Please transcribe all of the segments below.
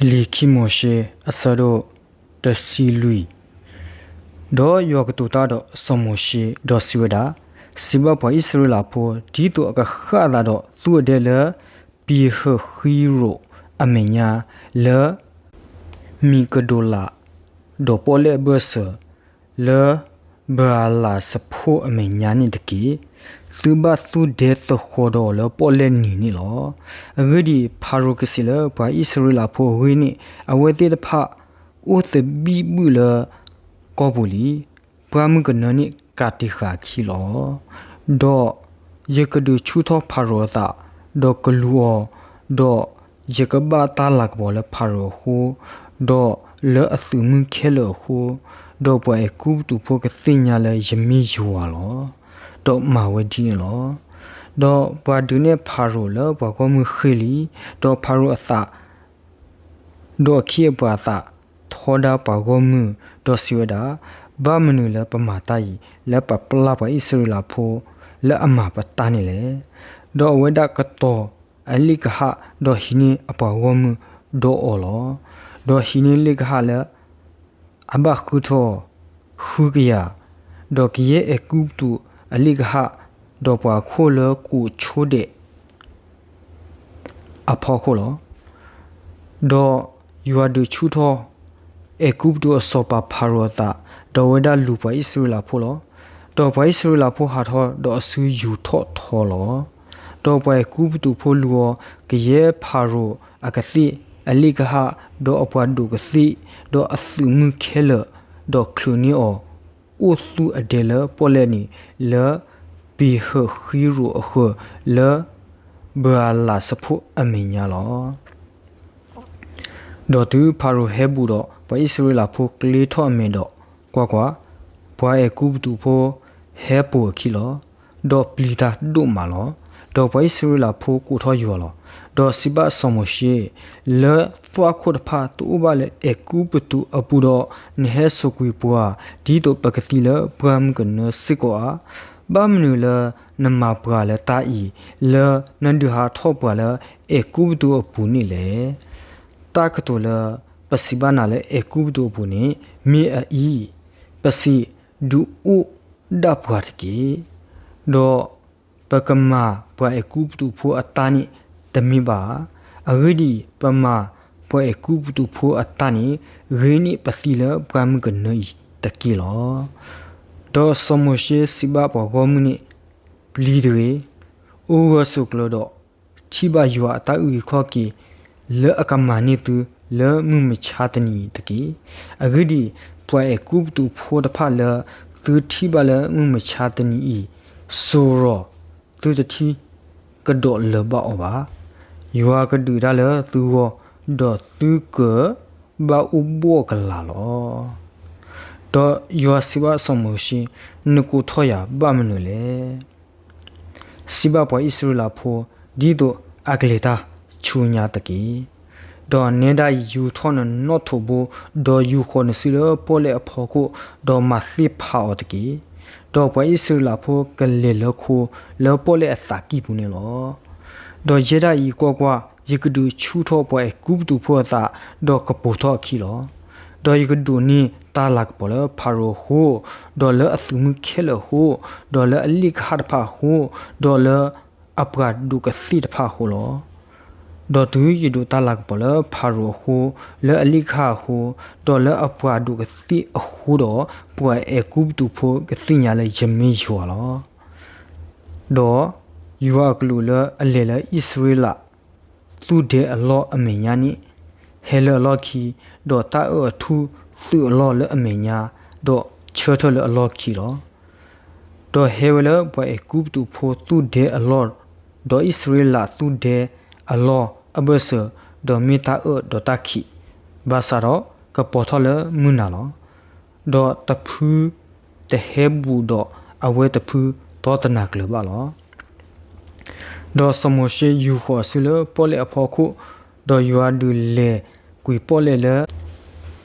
လံာ်ခံမိၤၡ့ အဆၢဒိၣ်တဆံလွံၢ်. ဒီးယွၤကတိၤတၢ်ဒီးစီၤမိၤၡ့, ဒီးစံးဝဲဒၣ်, စံးဘၣ်ပှၤအံၣ်စရ့လးဖိ, ဒ်သိးအကဃၣ်အသးဒီးသူၣ်အဒဲလၢ ပံၤဟၢၣ်ဃံရိာ်အမဲာ်ညါ, လၢ မံၤကဒိးလး, ဒီးပီၣ်လဲၣ်အဘၢၣ်စၢၤ လၢ ဘၤလးစဖိၣ်အမဲာ်ညါန့ၣ်တက့ၢ်. သုဘၣ်သူၣ်ဒဲသဃီၤဒီးအီၤလၢပီၣ်လဲၣ်နံၤန့ၣ်လီၤ. အဂ့ၢ်ဒ်အံၤ, ဖၤရိၤကစံးလၢပှၤအံၣ်စရ့လးဖိအဂ့ၢ်န့ၣ်, အဝဲသ့ၣ်တဖၣ်အိၣ်သဘံၣ်ဘုၣ်လၢကီၢ်ပူၤလံ. ပှၢ်မုၢ်ကနၢန့ၣ်ကးတံာ်ဃာ်အခံလီၤ. ဒီးယကဒုးဆူၣ်ထီၣ်ဖၤရိၤအသး, ဒီးကလူၤအီၤ, ဒီးယကဘၣ်တၢ်လၤကပီၤလၢဖၤရိၤအဃိ, ဒီးလၢအသုးမုၢ်ခဲလၢာ်အဃိ, ဒီးပှၤအဲၤကူပတူးဖိကသ့ၣ်ညါလၢယမ့ၢ်ယွၤလီၤ. ဒီးမၤဝဲဒ်န့ၣ်လီၤ. ဒီးပှၤဒုးနဲၣ်ဖၤရိၤလၢပှၤဂီၢ်မုၢ်ဃ့ၢ်လံ. ဒီးဖၤရိၤအသး ဒီးအခ့အပှၤအသးထီဒါပှၤဂီၢ်မုၢ်, ဒီးစံးဝဲဒၣ်, ဘၣ်မနုၤလၢပမၤတၢ်အံၤ, လၢပပျၢ်ပှၤအံၣ်စရ့လးဖိလၢအမၤပတၢ်န့ၣ်လဲၣ်. ဒီးအဝဲဒၣ်ကတီၤအလ့ၣ်ကဟၣ်, ဒီးဟံးန့ၢ်အပှၤဂီၢ်မုၢ်ဒီးအီၤလီၤ. ဒီးဟံးန့ၢ်လ့ၣ်ကဟၣ်လၢ အဘၣ်ဃုထၢအီၤ ဃုကယၤ, ဒီးကယဲၢ်အဲၤကူပတူးအလ့ၣ်ကဟၣ်, ဒီးပှၤခိၣ်လၢကိးဆိဒဲး အဖီခိၣ်လီၤ. ဒီးယွၤဒုးဆူၣ်ထီၣ် အဲၤကူပတူးအစီၤပၤဖၤရိၤအသး, ဒီးအဝဲဒၣ်လူၤပှၤအံၣ်စရ့လးဖိလီၤ. ဒီးပှၤအံၣ်စရ့လးဖိဟးထီၣ်ဒီးအစုယူၤထီၣ်ထီလီၤ. ဒီးပှၤအဲၤကူပတူးဖိလူၤအီၤ ကယဲၢ်ဖၤရိၤအကသ့ၣ်အလ့ၣ်ကဟၣ်, ဒီးအပှၤဒိးကသ့ၣ်, ဒီးအသုးမုၢ်ခဲလၢာ်, ဒီးချုးန့ၢ်အီၤ အိၣ်သူၣ်အဒဲလၢပီၣ်လဲၣ်နံၤ, လၢပံၤဟၢၣ်ဃံရိာ်အဃၢၤ, လၢဘၤလးစဖိၣ်အမဲာ်ညါလီၤ. ဒီးတုၤဖၤရိၤဟဲဘူးဒီးပှၤအံၣ်စရ့လးဖိကျ့ထီၣ်အမဲာ်ဒီး, ကွၢ်ကွၢ်, ပှၤအဲၤကူပတူးဖိဟဲပိာ်အခံလီၤ. ဒီးပျံၤတၢ်ဒိၣ်မးလီၤ. ဒီးပှၤအံၣ်စရ့လးဖိကိးထီၣ်ယွၤလီၤ. ဒီးစံးဘၣ်စီၤမိၤၡ့, လၢသွၣ်ခိၣ်တဖၣ်တအိၣ်ဘၣ်လၢအဲၤကူပတူးအပူၤဒီး, နဟဲစိာ်ကွံာ်ပှၤ ဒ်သိးပကသံလၢပှၢ်မုၢ်ကနၢစ့ၢ်ကီးဧါ. ဘၣ်မနုၤလၢနမၤပှၤလၢတၢ်အံၤ, လၢနဒုးဟးထီၣ်ပှၤလၢအဲၤကူပတူးအပူၤန့ၣ်လဲၣ်. တၢ်ကတိၤလၢပစံးဘၣ်နၤလၢအဲၤကူပတူးအပူၤန့ၣ် မ့ၢ်အအံၤ, ပစံးဒုးအိၣ်ဒၣ်ပှၤတက့ၢ်. ဒီးပကမၤပှၤအဲၤကူပတူးဖိအတၢ်န့ၣ်တမ့ၢ်ဘၣ်ဧါ. အဂ့ၢ်ဒ်အံၤ, ပမၤပှၤအဲၤကူပတူးဖိအတၢ်န့ၣ် ဂ့ၤန့ၢ်ပသံလၢပှၢ်မုၢ်ကနၢအံၤတက့ၢ်လီၤ. ဒီးစီၤမိၤၡ့စံးဘၣ်ပှၤဂီၢ်မုၢ်န့ၣ်, ပျံၤတဂ့ၤ, အိၣ်ဂၢၢ်ဆိးကျၢၤဒီး ထံၣ်ဘၣ်ယွၤအတၢ်အုၣ်က့ၤခီၣ်က့ၤ လၢအကမၤန့ၢ်သုလၢမုၢ်မဆါတနံၤအံၤတက့ၢ်. အဂ့ၢ်ဒ်အံၤ, ပှၤအဲၤကူပတူးဖိတဖၣ်လၢသုထံၣ်ဘၣ်လၢမုၢ်မဆါတနံၤအံၤ, စိၤရီၤ သုတထံၣ်ကဒီးလၢၤဘၣ်အီၤဘၣ်. ယွၤကဒုးတၢ်လၢသုဂီၢ်, ဒီးသုကဘၣ်အိၣ်ဘှီၣ်ကလာ်လီၤ. ဒီးယွၤစံးဘၣ်စီၤမိၤၡ့, နကိးထီၣ်ယၤဘၣ်မနုၤလဲၣ်. စံးဘၣ်ပှၤအံၣ်စရ့လးဖိ, ဒ်သိးအကလဲၤတၢ်ဆူညါတက့ၢ်. ဒီးနဲဒၣ်အံၤယူၤထီၣ်နနီၣ်ထိးဘိ, ဒီးယူၤဃီၤနစုလၢပီၣ်လဲၣ်အဖီခိၣ်, ဒီးမၤသ့ၣ်ဖးအီၤတက့ၢ်. ဒီးပှၤအံၣ်စရ့လးဖိကလဲၤလၢခိလၢပီၣ်လဲၣ်အသးကံၢ်ပူၤန့ၣ်လီၤ. ဒီးယဲဒၣ်အံၤကွၢ်ကွၢ်, ယကဒုးဆူၣ်ထီၣ်ပှၤအဲၤကူပတူးဖိအသး, ဒီးကပိာ်ထီၣ်အခံလီၤ. ဒီးယကဒိးန့ၢ်တၢ်လၤကပီၤလၢဖၤရိၤအဃိ, ဒီးလၢအသုးမုၢ်ခဲလၢာ်အဃိ, ဒီးလၢအလ့ၣ်ကဟၣ်တဖၣ်အဃိ, ဒီးလၢအပှၤဒိးကသ့ၣ်တဖၣ်အဃိလီၤ. ဒီးတုၤယဒိးတၢ်လၤကပီၤလၢဖၤရိၤအဃိ, လၢအလ့ၣ်ကဟၣ်အဃိ, ဒီးလၢအပှၤဒိးကသ့ၣ်အဃိဒီး, ပှၤအဲၤကူပတူးဖိကသ့ၣ်ညါလၢယမ့ၢ်ယွၤလီၤ. ဒီးယွၤအကလူးလၢအလဲၤလၢအံၣ်စရ့လး သူၣ်ဒဲအလီၢ်အမဲာ်ညါန့ၣ်, ဟဲလၢအလီၢ်ခံ, ဒီးတၢ်အၢၣ်အထူၣ်သုးအလီၢ်လၢအမဲာ်ညါ, ဒီးဆၢထၢၣ်လၢအလီၢ်ခံလီၤ. ဒီးဟဲဝဲလၢပှၤအဲၤကူပတူးဖိသူၣ်ဒဲအလီၢ်, ဒီးအံၣ်စရ့လးသူၣ်ဒဲအလီၢ်အဘၢၣ်စၢၤ, ဒီးမ့ၢ်တၢ်အၢၣ်ဒီးတၢ်ခံး, ဘၣ်ဆၣ်ဒီးကပီၤထီၣ်လၢမုၢ်နၤလီၤ. ဒီးတဖုတဟဲဘူးဒီးအဝဲတဖုသီတနၤကျၢၤဘၣ်လီၤ. ဒီးစီၤမိၤၡ့ယူၤဃီၤအစုလၢပီၣ်လဲၣ်အဖီခိၣ်, ဒီးယွၤဒုးလဲၤကွံာ်ပီၣ်လဲၣ်လၢ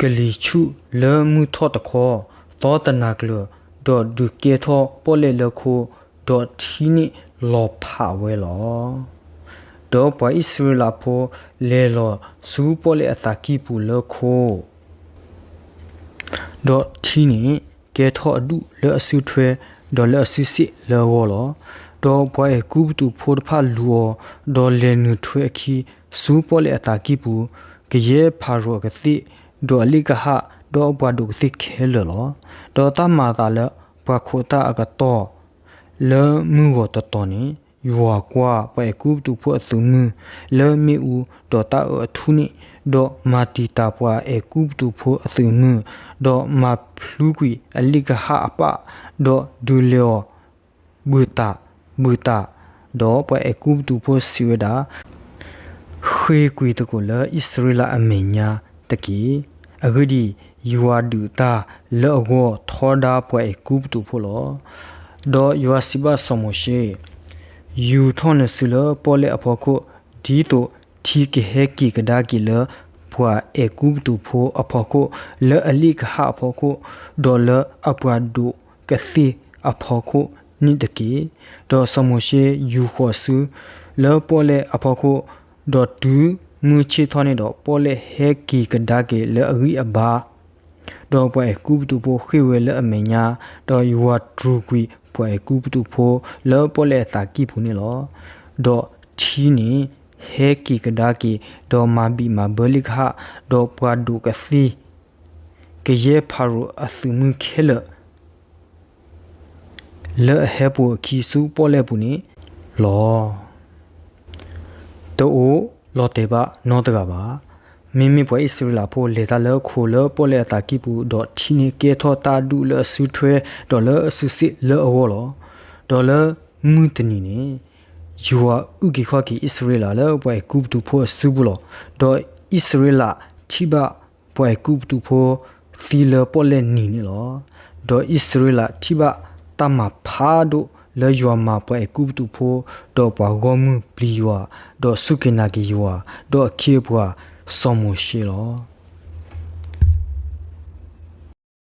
ကလံၤဆူၣ်လၢမုၢ်ထီၣ်တခီ, သီတနၤကျၢၤ, ဒီးဒုးကဲထီၣ်ပီၣ်လဲၣ်လၢခိ, ဒီးထံန့ၣ်လီၤဖးဝဲလီၤ. ဒီးပှၤအံၣ်စရ့လးဖိလဲၤလီၤဆူပီၣ်လဲၣ်အသးကံၢ်ပူၤလၢခိ ဒီးထံန့ၣ် ကဲထီၣ်အဒူၣ်လၢအစုထွဲ, ဒီးလၢအစုစ့ၣ်လၢအဂီၢ်လီၤ. ဒီးပှၤအဲၤကူပတူးဖိတဖၣ်လူၤအီၤ, ဒီးလဲၤနုာ်ထွဲအခံ ဆူပီၣ်လဲၣ်အသးကံၢ်ပူၤ, ကယဲၢ်ဖၤရိၤအကသ့ၣ်, ဒီးအလ့ၣ်ကဟၣ်, ဒီးအပှၤဒိးကသ့ၣ်ခဲလၢာ်လီၤ. ဒီးတၢ်မၤအသးလၢပှၤခိးတၢ်အကတီၢ် လၢမုၢ်ဂီၤတတီၤန့ၣ်, ယွၤကွၢ်ပှၤအဲၤကူပတူးဖိအသုးမုၢ်လၢမ့ၣ်အူ, ဒီးတၢ်အၢအထူၣ်န့ၣ်, ဒီးမၤတံာ်တာ်ပှၤအဲၤကူပတူးဖိအသုးမုၢ်, ဒီးမၤဖျူကွံာ်အလ့ၣ်ကဟၣ်အပၣ်, ဒီးဒုးလဲၤအီၤ ဘုၣ်တၢ်, ဘုၣ်တၢ်, ဒီးပှၤအဲၤကူပတူးဖိစံးဝဲဒၣ်, ဃ့ၢ်ကွံာ်သကိးလၢအံၣ်စရ့လးအမဲာ်ညါတက့ၢ်. အဂ့ၢ်ဒ်အံၤ, ယွၤဒုးတၢ်လၢအဂီၢ်ထီဒါပှၤအဲၤကူပတူးဖိလီၤ. ဒီးယွၤစံးဘၣ်စီၤမိၤၡ့, ယူာ်ထီၣ်နစုလၢပီၣ်လဲၣ်အဖီခိၣ်, ဒ်သိးထံကဟဲက့ၤကဒါက့ၤလၢပှၤအဲၤကူပတူးဖိအဖီခိၣ်, လၢအလ့ၣ်ကဟၣ်အဖီခိၣ်, ဒီးလၢအပှၤဒိးကသ့ၣ်အဖီခိၣ်န့ၣ်တက့ၢ်. ဒီးစီၤမိၤၡ့ယူာ်ဃီၤစုလၢပီၣ်လဲၣ်အဖီခိၣ်, ဒီးတုၤမုၢ်ဆ့ၣ်ထီၣ်န့ၣ်ဒီး ပီၣ်လဲၣ်ဟဲက့ၤကဒါက့ၤလၢအဂံၢ်အဘါ, ဒီးပှၤအဲၤကူပတူးဖိဃ့ၢ်ဝဲလၢအမဲာ်ညါ, ဒီးယွၤတြူာ်ကွံာ်ပှၤအဲၤကူပတူးဖိလၢပီၣ်လဲၣ်အသးကံၢ်ပူၤန့ၣ်လီၤ. ဒီးထံန့ၣ်ဟဲက့ၤကဒါက့ၤ, ဒီးမၤဘံၣ်မၤဘၢလ့ၣ်ကဟၣ်, ဒီးပှၤဒိးကသ့ၣ် ကယဲၢ်ဖၤရိၤအသုးမုၢ်ခဲလၢာ် လၢအဟဲပိာ်အခံဆူပီၣ်လဲၣ်ပူၤန့ၣ်လီၤ. တအိၣ်လီၤတဲာ်ဘၣ်နီတဂၤဘၣ်. မ့မ့ၢ်ပှၤအံၣ်စရ့လးဖိလဲၤတၢ်လၢခိလၢပီၣ်လဲၣ်အသးကံၢ်ပူၤ, ဒီးထံန့ၣ်ကဲထီၣ်တၢ်ဒူၣ်လၢအစုထွဲ, ဒီးလၢအစုစ့ၣ်လၢအဂီၢ်လီၤ. ဒီးလၢမုၢ်တနံၤန့ၣ်, ယွၤအုၣ်က့ၤခီၣ်က့ၤအံၣ်စရ့လးလၢပှၤအဲၤကူပတူးဖိအစုပူၤလီၤ. ဒီးအံၣ်စရ့လးထံၣ်ဘၣ်ပှၤအဲၤကူပတူးဖိသံလၢပီၣ်လဲၣ်နံၤန့ၣ်လီၤ. ဒီးအံၣ်စရ့လးထံၣ်ဘၣ်တၢ်မၤဖးဒိၣ်လၢယွၤမၤပှၤအဲၤကူပတူးဖိ, ဒီးပှၤဂီၢ်မုၢ်ပျံၤယွၤ, ဒီးစူၢ်က့ၤနာ်က့ၤယွၤ, ဒီးအခ့အပှၤစီၤမိၤၡ့လီၤ.